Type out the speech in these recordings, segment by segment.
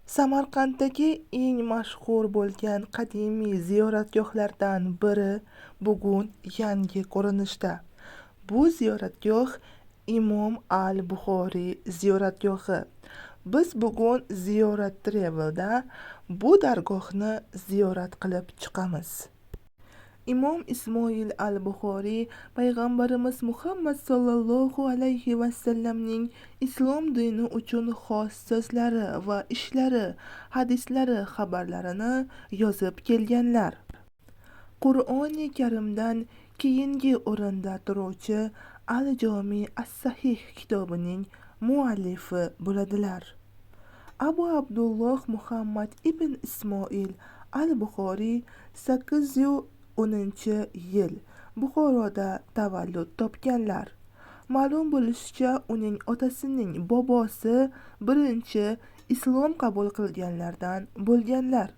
Samarqanddagi eng mashhur bo'lgan qadimiy ziyoratgohlardan biri bugun yangi ko'rinishda. Bu ziyoratgoh Imom al-Buxoriy ziyoratgohi. Biz bugun Ziyorat Travel'da bu dargohni ziyorat qilib chiqamiz. Imom Ismoil al-Buxoriy payg'ambarimiz Muhammad sollallohu alayhi vasallamning islom dini uchun xos so'zlari va ishlari, hadislari, xabarlarini yozib kelganlar. Qur'oni Karimdan keyingi o'rinda turuvchi Al-Jomi as-Sahih kitobining muallifi bo'ladilar. Abu Abdulloh Muhammad ibn Ismoil al-Buxoriy 810-yil Buxoroda tavallud topganlar. Ma'lum bo'lishicha, uning otasining bobosi birinchi islom qabul qilganlardan bo'lganlar.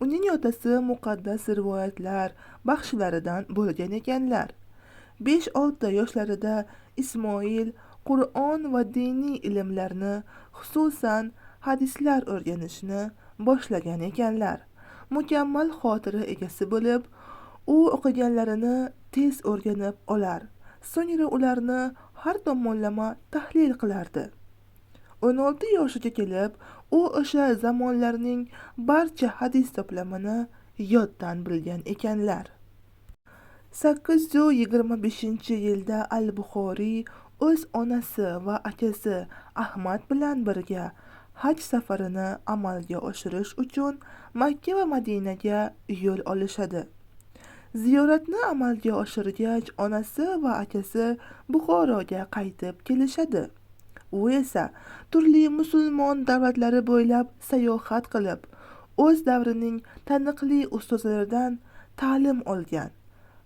Uning otasi muqaddas rivoyatlar baxshilaridan bo'lgan ekanlar. 5-6 yoshlarida Ismoil Qur'on va diniy ilmlarni, xususan hadislar o'rganishni boshlagan ekanlar. Mukammal xotira egasi bo'lib, u o'qiganlarini tez o'rganib olar, so'ngra ularni har tomonlama tahlil qilardi. 16 yoshiga kelib, u o'sha zamonlarning barcha hadis to'plamini yoddan bilgan ekanlar. 825-yilda al-Buxoriy o'z onasi va akasi Ahmad bilan birga haj safarini amalga oshirish uchun Makka va Madinaga yo'l olishadi. Ziyoratni amalga oshirgach, onasi va akasi Buxoroga qaytib kelishadi. U esa turli musulmon davlatlari bo'ylab sayohat qilib, o'z davrining taniqli ustozlaridan ta'lim olgan.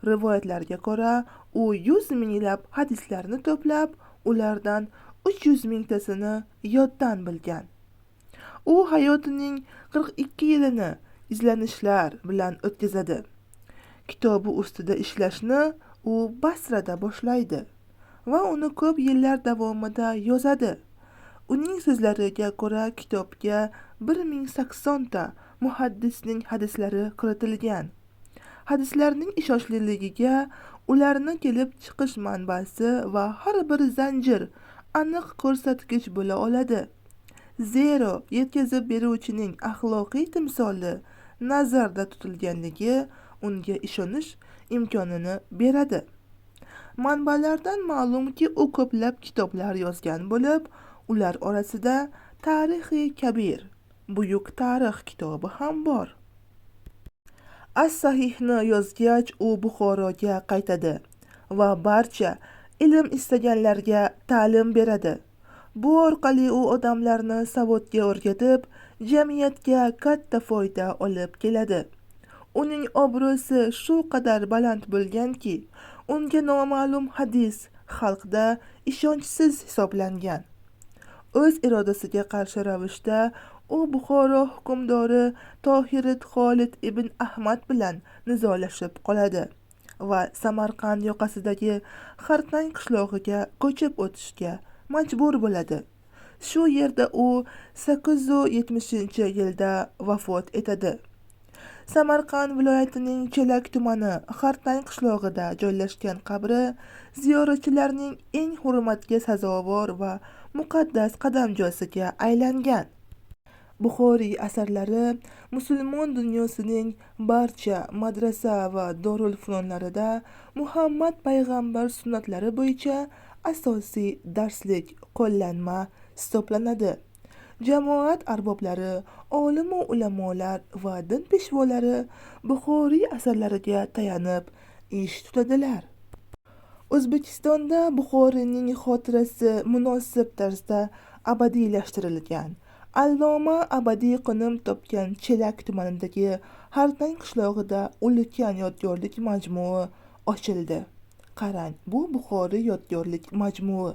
Rivoyatlarga ko'ra, u 100 minglab hadislarni to'plab, ulardan 300 mingtasini yoddan bilgan. U hayotining 42 yilini izlanishlar bilan o'tkazadi. Kitobi ustida ishlashni u Basrada boshlaydi va uni ko'p yillar davomida yozadi. Uning so'zlariga ko'ra, kitobga 1080 ta muhaddisning hadislari kiritilgan. Hadislarning ishonchliligiga ularni kelib chiqish manbasi va har bir zanjir aniq ko'rsatkich bo'la oladi. Zero yetkazib beruvchining axloqiy timsoli nazarda tutilganligi unga ishonish imkonini beradi. Manbalardan ma'lumki, u ko'plab kitoblar yozgan bo'lib, ular orasida Tarixi Kabir, Buyuk tarix kitobi ham bor. As-Sahihni yozgach, u Buxoroga qaytadi va barcha ilm istaganlarga ta'lim beradi. Bu orqali u odamlarni savodga o'rgatib, jamiyatga katta foyda olib keladi. Uning obro'si shu qadar baland bo'lganki, unga noma'lum hadis xalqda ishonchsiz hisoblangan. O'z irodasiga qarshi ravishda u Buxoro hukmdori Tohirid Xolid ibn Ahmad bilan nizolashib qoladi va Samarqand yoqasidagi Xartang qishlog'iga ko'chib o'tishga majbur bo'ladi. Shu yerda u 870-yilda vafot etadi. Samarqand viloyatining Chelak tumani Xartang qishlog'ida joylashgan qabri ziyoratchilarning eng hurmatga sazovor va muqaddas qadamjosiga aylangan. Buxoriy asarlari musulmon dunyosining barcha madrasa va dorulfununlarida Muhammad payg'ambar sunnatlari bo'yicha asosiy darslik qo'llanma hisoblanadi. Jamoat arboblari, olimu ulamolar va din peshvolari Buxoriy asarlariga tayanib ish tutadilar. O'zbekistonda Buxoriyning xotirasi munosib tarzda abadiylashtirilgan. Alloma abadiy qo'nim topgan Chelak tumanidagi Xartang qishlog'ida ulkan yodgorlik majmui ochildi. Qarang, bu Buxoriy yodgorlik majmui.